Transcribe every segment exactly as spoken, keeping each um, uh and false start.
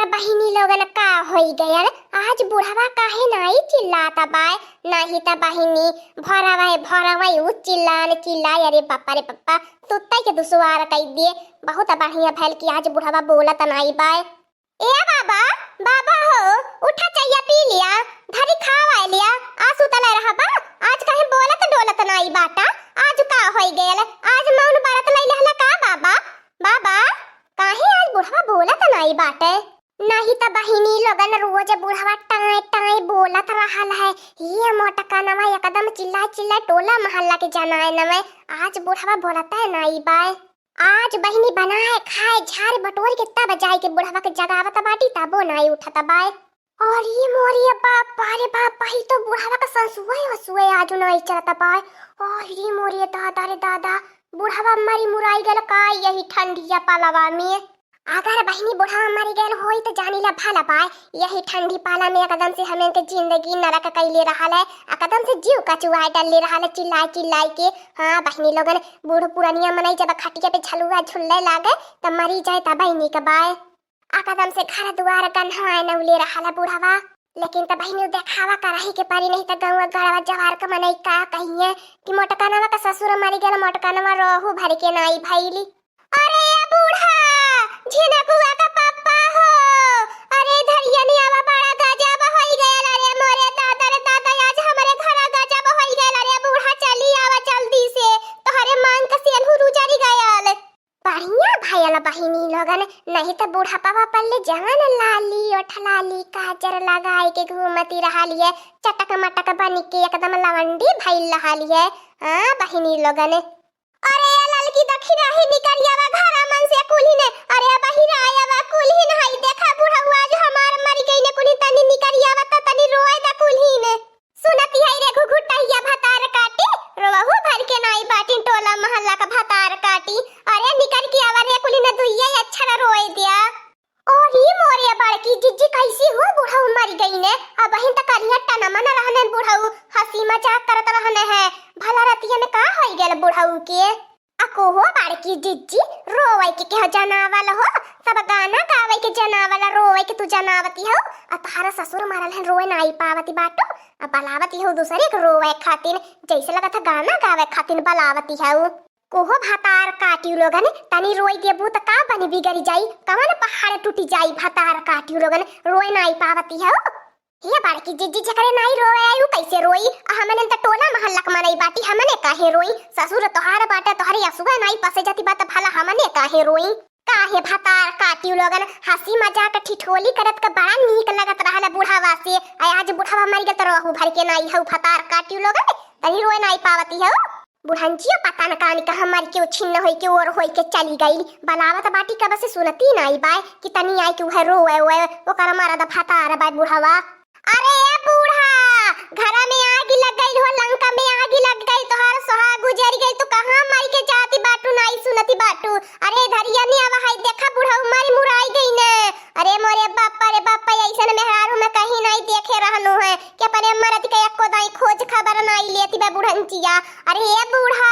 बहिनी लोगन का होई गयल, आज बुढ़वा काहे नाई चिल्लात बाय? नाही त बहिनी भोरवा भोरवा उ चिल्लान चिल्लाय, अरे बापा रे बापा, सुतै के दुसवार कइ दिए। बहुत बढ़िया भयल कि आज बुढ़वा बोलत नाई बाय। ए बाबा, बाबा हो, उठा चइया पी लिया, धरी खावा लिया, आ सुतल रहबा। आज काहे बोलत डोलत नाई बाटा? आज का होई गयल? आज मौन बरत लई लहला का बाबा? बाबा, काहे आज बुढ़वा बोलत नाई बाटे? नाही त बहिनी लोगन रोज बुढ़वा टाँय टाँय बोलत रहल है। ये मोटकनवा एकदम चिल्लाय चिल्लाय टोला महल्ला के जनाय नवै। आज बुढ़वा बोलत है नाई बाय। आज बहिनी बनाए खाए झार बटोर के तब जाए के बुढ़वा के जगावत बाटी, तबो नाई उठत बाय। अरे मोरे बाप, अरे बाप, ई तो बुढ़वा का ससुए वसुए आज नाई चलत बाय। अरे मोरे दादा रे दादा, बुढ़वा मरी मुराई गल का यही ठंडिया पालवा में? अगर बहिनी बुढ़वा मरी गल होई त जानी ला भला बाय, यही ठंडी पाला में एकदम से हमन के जिंदगी नरक कइले रहल है, एकदम से जीव कचुआए डलले रहल है चिल्लाए चिल्लाए के। हाँ बहिनी लोगन, बूढ़ पुरनिया मनई जब खटिया पे झलुआ झुल्ले लागे त मरी जाए तब बहिनी के बाय। एकदम से घर दुआर गन्हवाए नउले रहल है बुढ़वा। लेकिन त बहिनी देखावा करही के परी, नहीं त गौवा गड़वा जवार के मनई का कहिए कि मोटकनवा का ससुर मरी गल, मोटकनवा रोहू भर के नाई भइली। अरे ए बूढ़ा, झिनकुआ का पप्पा हो, अरे धरिया नहीं आवा, बड़ा गजब होई गयल। अरे मोरे दादा रे दादा, आज हमरे घर गजब होई गयल। अरे बूढ़ा चली आवा जल्दी से, तोहरे मांग का सेनुर उजरी गयल। बढ़िया भयल बहिनी लोगन, नहीं त बुढ़ापा पर ले जवन लाली ओठ लाली काजर लगाए के घूमती रहलिए, चटक मटक बन के एकदम लवंडी भइल रहलिए। हाँ बहिनी लोगन। अरे ए ललकी दखिन रही निकरियावा घरा मन से कुल्हिन, अरे बहिरा आवा कुल्हिन, हई देखा बुढ़ऊ आज हमार मरी गईन कुल्हिन, तनी निकरियावा त तनी रोए द कुल्हिन। सुनती है रे घुघुटहिया भतार काटी, रोहू भर के नाई बाटिन टोला महल्ला का भतार काटी। अरे निकर के आवा रे कुल्हिन दुइया अक्षर रोए दिया। अरे मोरे बड़की जिज्जी, कैसी हो बुढ़ऊ मरी गईने? अबहिन त करिया टनमन रहने बुढ़ऊ, हंसी मजाक करत रहने हैं। भला रतिया में का होई गयल बुढ़ऊ के? अको हो बड़की जिज्जी, रोवे के केह जनावल हो? सब गाना गावे के जनावल, रोवे के तू जनावती हो। आ तोहरा ससुर मरल है, रोए नाई पावती बाटू, आ बलावती हो दूसरे के रोवे खातिन, जैसे लगत है गाना गावे खातिन बलावती हो। कोहो भतार काटियो लोगन, तनी रोई देबू त का बनी बिगड़ी जाई, कवन पहाड़ टूटी जाई? भतार काटियो लोगन, रोए नाई पावती हो। हे बड़की जिज्जी, जेकरे नाई रोए आई, उ कैसे रोई? आ हमने त टोला महल्ला क मनई बाटी, हमने काहे रोई? ससुर तोहार बाटे, तोहरे असुआ नाई पसे जाती बात, भला हमने काहे रोई? काहे भतार काटियो लोगन, हंसी मजाक ठिठोली करत के बड़ा नीक लगत रहल बुढ़ावा से। आ आज बुढ़ावा मर गल त रोहू भर के नाई हऊ भतार काटियो लोगन, तनी रोए नाई पावती हऊ। बुढ़ंचिया पता न कानी कहाँ मर के उछिन्न होई के ओर होई के चली गई। बलावत बाटी कब से सुनती नाई बाय कि तनी आई के उहे रोए ओए, ओकर मरद भतार बाय बुढ़ावा। अरे ए बूढ़ा, घरा में आगी लग गई हो, लंका में आगी लग गई, तोहार सोहाग गुजर गई, तू कहाँ मर के जाती बाटू, नाई सुनती बाटू। अरे धरिया नहीं आवा है, देखा बुढ़ऊ मरी मुराई गई ने। अरे मोरे बापा रे बापा, ऐसन मेहरारू में कहीं नाई देखे रहनु है कि अपने मरद के एको दाई खोज खबर नाई लेती बे बुढ़ंचिया। अरे ए बूढ़ा,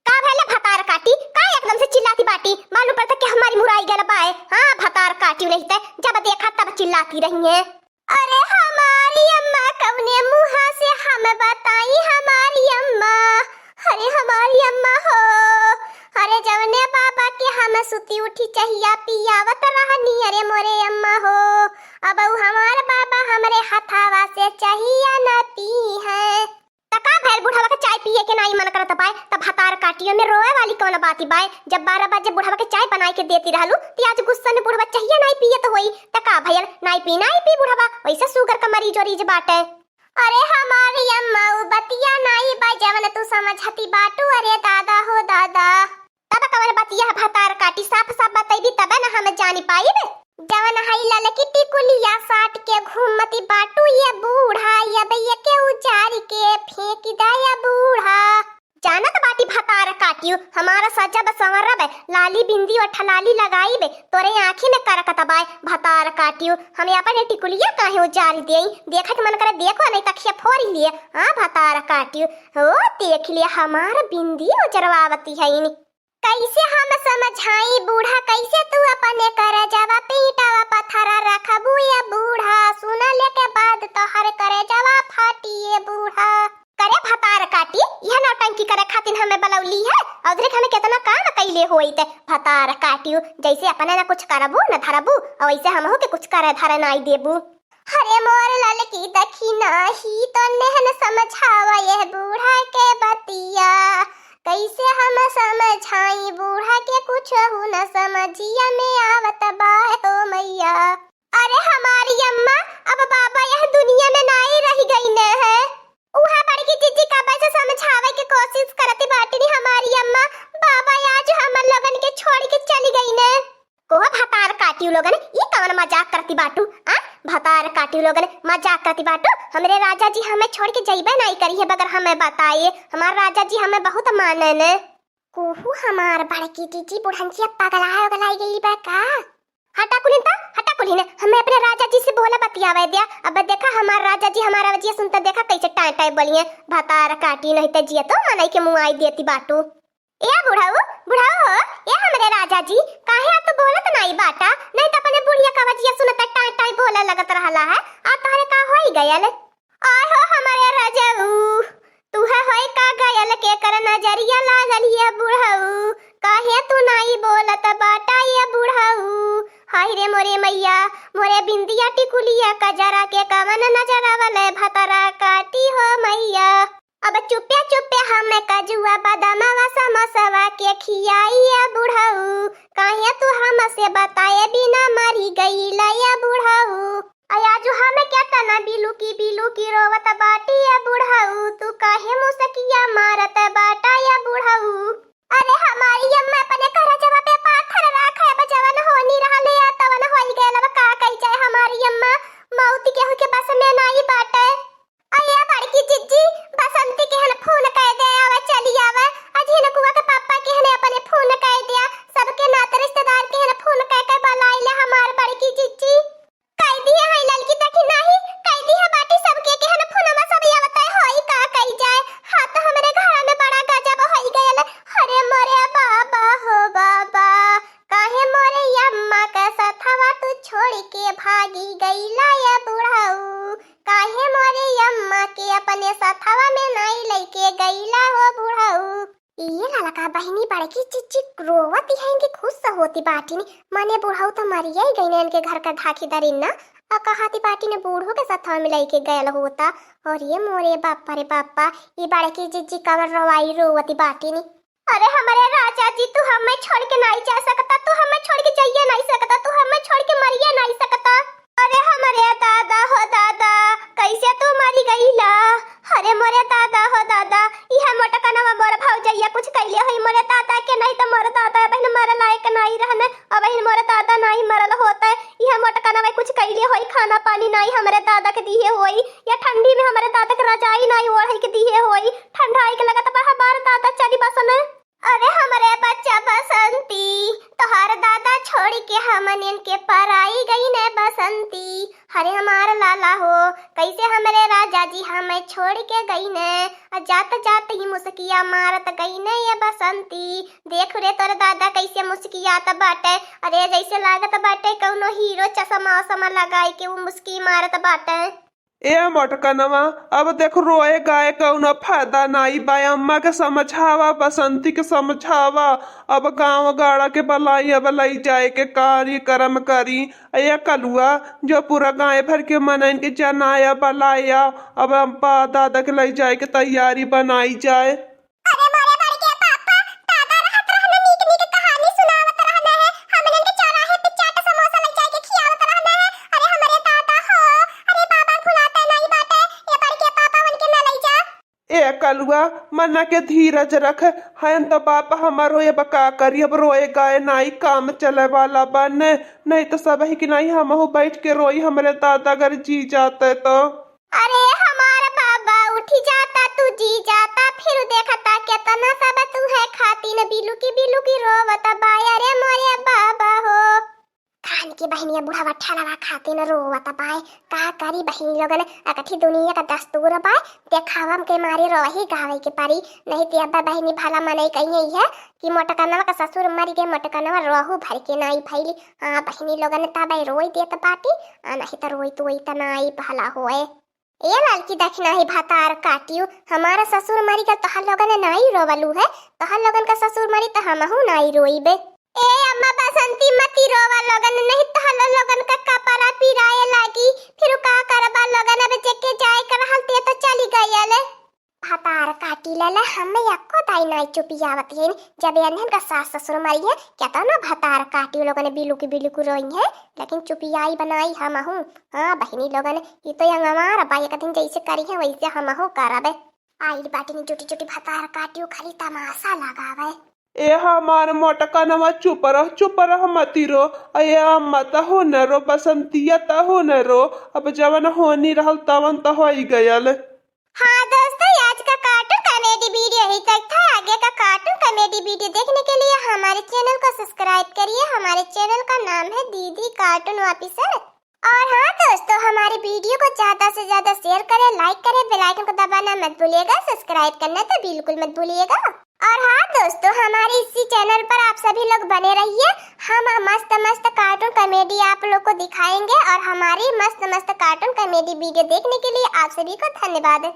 का भले भतार काटी, का एकदम से चिल्लाती बाटी? मालूम पड़ता कि हमारी मुराई गल बाय। हाँ, भतार काटी नहीं ते, जब देखा तब चिल्लाती रही है। अरे हमारी अम्मा, कौने मुँहा से हम बताई हमारी अम्मा? अरे हमारी अम्मा हो, अरे जवने बाबा के हम सुती उठी चहिया पियावत रहनी, अरे मोरे अम्मा हो, अब उ हमार बाबा हमरे हथावा से चहिया न पी है। त का भइल, बुढ़वा के चाय पिए के नाई मन करत बाय, त भतार काटियो में रोए वाली कौन बात बाय? जब बारह बजे बुढ़वा के चाय बनाई के देती रहलू, त आज गुस्सा में बुढ़वा चहिया नाई पियत होई। त का भइल, नाई पी, नाई पी बुढ़वा, वैसे शुगर का मरीज ओरीज बाटे। अरे हमारी अम्मा, उ बतिया नाई बा जवन तू समझती बाटू, अरे दादा हो दादा। तब कवन बतिया है भतार काटी, साफ साफ बतैबी तबे न हम जानी पाइब। जवन हई ललकी टिकुलिया साट के घूमती बाटू ये बूढ़ा, अब ये के उजारी के फेंक दा ये बूढ़ा। जानत बाटी भतार काटियो, हमारा सजब संवरब, लाली बिंदी ओठ लाली लगाइब, तोरे आँखी में करकत बाय भतार काटियो। हम अपन टिकुलिया काहे उजारी देई? देखत मन करे देखो, नहीं तखिया फोरी लिए। हाँ भतार काटियो, हो देख लिया हमार बिंदी उजरवावती है इनी। कैसे हम समझाई बूढ़ा, कैसे तू अपने करजवा पीटवा पत्थरा भतार काटियो, जैसे अपने ना कुछ करबू न धरबू, और वैसे हमहू के कुछ करे धरे नाई देबू। हरे मोर ललकी दखिना ही तो नेहन समझावा यह बूढ़ा के बतिया, कैसे हम समझाई बूढ़ा के कुछ न समझिया में आवत बा हो मैया। अरे हमारी अम्मा, अब बाबा यह दुनिया में नाई रह गई न है। उहा बड़की जीजी का वैसे समझावे के कोशिश करती बाटिनी हमारी अम्मा, बाबा आज हमन लोगन के छोड़ के चली गई न। को भतार काटियो लोगन, ई कवन मजाक करती बाटू? आ, भतार काटियो लोगन, मजाक करती बाटू? हमरे राजा जी हमें छोड़ के जइबे नाई करी है बगैर हमें बताए। हमार राजा जी हमें बहुत माने न। कोहू हमार बड़की जीजी बुढ़ंचिया पगलाए उगलाई गई बा का? हटा कुलिन ता, हटा कुलिन, हमें अपने राजा जी से बोला बतियावे दिया। अब देखा हमार राजा जी हमारा वजिया सुनता देखा कैसे टाँय टाँय बोलिए, भतार काटी नहीं तो जिया तो मनई के मुँह आई देती बाटू। ए बुढ़ऊ, बुढ़ऊ हो, ए हमरे राजा जी, काहे आप तो बोलत नाई बाटा, नहीं तो अपने बुढ़िया का वजिया सुनता टाँय टाँय बोले लगत रहला है, आ तोहरे का होई गयल? आय हो हमरे रजऊ, तू है होय का गयल के कर नजरिया लागल ये बुढ़ऊ, काहे तू नाई बोलत बाटा ये बुढ़ऊ? हाय रे मोरे मैया, मोरे बिंदिया टिकुलिया कजरा के कवन नजरा वाले भतरा काटी हो मैया। अब चुप्पे चुप्पे हम कजुआ बदामवा समोसवा के खियाई ये बुढ़ऊ, काहे तू हमसे बताए बिना मरी गईला ये बुढ़ऊ? अया जो हम केतना बिलुकी बिलुकी रोवत बाटी ए बुढ़ऊ, तू काहे मुसकिया मारत बाटा ए बुढ़ऊ? अरे हमारी अम्मा अपने करजवा पे पाथर राखे, अब जवन होनी रहले आ तवन होई गयल, अब का कई जाए हमारी अम्मा, मौत केहू के बस में नाई बाटे। अये बड़की जिज्जी, बसंती के हन फोन कइ दे, आवे चली आवे, अझिनकुआ के पापा के हने अपने फोन कइ दिया, सबके नात रिश्तेदार के हन फोन कइ के बुलाई ले हमार बड़की जिज्जी। कइ दिहे है ललकी देखी नाही, कइ दिहे बाटी सबके केहन फोनमा सब आवत है, होई का कइ जाए। हाँ तो हमरे घर में बड़ा गजब होई गयल। अरे मोरे बाबा हो बाबा, काहे मोरे अम्मा के सथवा तू छोड़ के भागी गईला ये बुढ़ऊ? काहे मोरे अम्मा के अपने सथवा में नाई लइके गईला हो बुढ़ऊ? ये ललका बहिनी बड़की जिज्जी रोवत हैं कि खुश होती बाटिन, मने बुढ़ऊ तो मरिया ही गईन इनके घर का धाखी दरिन ना, और कहती बाटिन बूढ़ो के सथवा में लइके गयल होता। और ये मोरे बापा रे बापा, ये बड़की जिज्जी कवन रोवाई रोवती बाटिन। अरे हमरे राजा जी, तू हमें छोड़ के नाई जा सकता, तू हमें छोड़ के जाइए नाई सकता, तू हमें छोड़ के मरिए नाई सकता। अरे हमरे दादा हो दादा, कैसे तू मरी गईला? अरे मोरे दादा हो दादा, इहे मोटकनवा मोर भौजैया कुछ कैले होई मोरे दादा के, नहीं तो मोर दादा बहन मरे लायक नाई रहने, अब बहन मोरे दादा नाई मरल होते, इहे मोटकनवा कुछ कैले होई, खाना पानी नाई हमरे दादा के दिहे होई, या ठंडी में हमरे दादा के रजाई नाई ओढ़े के दिहे होई, ठंडाई के लगत बा हमार दादा चली बसन। अरे हमरे बच्चा बसंती, तोहार दादा छोड़ के हमन इनके पराई गई ने बसंती। अरे हमार लाला हो, कैसे हमरे राजा जी हमें छोड़ के गई ने, आ जात जात ही मुस्किया मारत गई ने ये बसंती। देख रे तोर दादा कैसे मुस्कियात बाटे। अरे जैसे लागत बाटे कौनो हीरो चश्मा उश्मा लगाई के वो मुस्की मारत बाटे। ए मोटकनवा, अब देख रोए गाए कौनो फायदा नाई बा। अम्मा के समझावा, बसंती के समझावा, अब गाँव गाड़ा के बलाई, अब लई जाए के कार्यक्रम करी। ए कलुआ, जो पूरा गाँव भर के मनइन के जनाया बलाया, अब अम्मा दादा के लई जाए के तैयारी बनाई जाए। अरे मोरे बड़के पापा, दादा रहत रहने नीक नीक कहानी सुनावत रहने है, हमनन के चौराहे पे चाट समोसा लग जाए के खियावत रहने है। अरे हमरे दादा हो, अरे बाबा भुलाते नहीं बाटे, ये बड़के पापा उनके ना लई जा। ए कलुआ, मना के धीरज रख, हयन तो बाप हमारो ये बका करी, अब रोए गाए नाई काम चले वाला बन, नहीं तो सब ही कि नहीं हमहू बैठ के रोई हमरे दादा अगर जी जाते तो। अरे हमार बाबा उठी जाता, तू जी जाता, फिर देखता केतना सब तू है खातिन बिलुकी बिलुकी रोवत बा। अरे मोरे बाबा हो। कान की बहिनिया बुढ़ावा ठेलवा खातिन रोवत बाय। का करी बहिनी लोगन, अकठी दुनिया का दस्तूर बाय, देखावा के मारे रोही गावे के परी। नहीं ते अब्बा बहिनी भला मनई कहिए है कि मोटकनवा का ससुर मर गए, मोटकनवा रोहू भर के नाई भैली। हाँ बहिनी लोगन तब रोई देत बाटी, आ नहीं तो रोई तो वही तो नाई भला होए। ए लालकी दखिना ही भातार काटियो, हमारा ससुर मरी का तोहर लोगन नाई रोवलू है, तोहर लोगन का ससुर मरी तो हमहू नाई रोईबे। ए अम्मा बसंती, मती रोवा लोगन, नहीं तो हलो लोगन का कपड़ा पिराए लागी। फिर का करबा लोगन, अब जेके जाए के रहल ते तो चली गयल। भतार काटी लेले, हमें एको दाई नाई चुपियावत है। जब एनहन का सास ससुर मरी है, केतना भतार काटी लोगन बिलुकी बिलुकी रोई है, लेकिन चुपियाई बनाई हमहू। हाँ बहिनी लोगन, ई तो यंग हमार बा, एक दिन जैसे करी है वैसे हमहू करबे। आइल बाटिन जुटी जुटी भतार काटियो खाली तमाशा लगावे। ए हमार मोटकनवा चुप रह, चुप रह, मती रो। ए अम्मा तहु न रो, बसंतिया तहु न रो। अब जवन होनी रहल तवन त होई गयल। हाँ दोस्तों, आज का कार्टून कॉमेडी वीडियो ही तक था। आगे का कार्टून कॉमेडी वीडियो देखने के लिए हमारे चैनल को सब्सक्राइब करिए। हमारे चैनल का नाम है दीदी कार्टून ऑफिसर। और हाँ दोस्तों, हमारी वीडियो को ज्यादा से ज्यादा शेयर करें, लाइक करें, बेल आइकन को दबाना मत भूलिएगा, सब्सक्राइब करना तो बिल्कुल मत भूलिएगा। और हाँ दोस्तों, हमारे इसी चैनल पर आप सभी लोग बने रहिए, हम मस्त मस्त कार्टून कॉमेडी आप लोग को दिखाएंगे। और हमारी मस्त मस्त कार्टून कॉमेडी वीडियो देखने के लिए आप सभी को धन्यवाद।